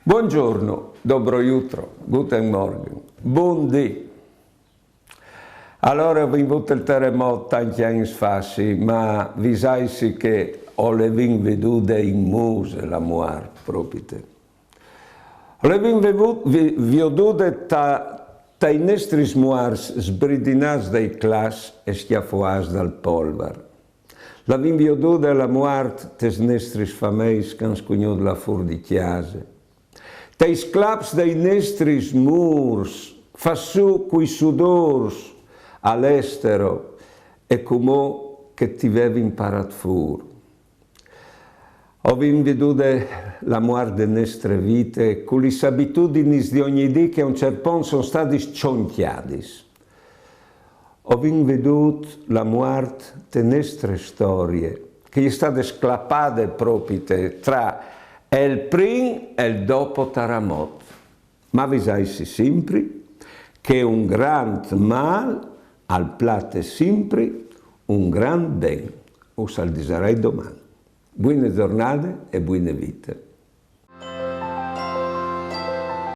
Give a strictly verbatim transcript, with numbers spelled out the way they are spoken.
Buongiorno, dobro jutro, guten Morgen, bundì. Alore, o vin vût il teremot tancj agns fassi, ma visaitsi che o le vin vidude in muse la muart, propite. O le vin vidude tai nestris muarts sbridinâts dai claps e scjafoâts dal polvar. La vin vidude la muart tes nestris fameis che àn scugnût lâ fûr di cjase, tai claps dai nestris mûrs, fats sù cui sudôrs, al estero, e cumò che ti vevin parât fûr. O vin vidude la muart de nestre vite, cu lis abitudinis di ogni dì che a un cert pont a son stadis cjoncjadis. O vin vidût la muart te nestre storie, che e je stade sclapade propite tra il prin e il dopo taramot. Ma visaitsi simpri che un grant mâl al plate simpri un grant ben, us al disarai doman. Buine zornade e buine vite.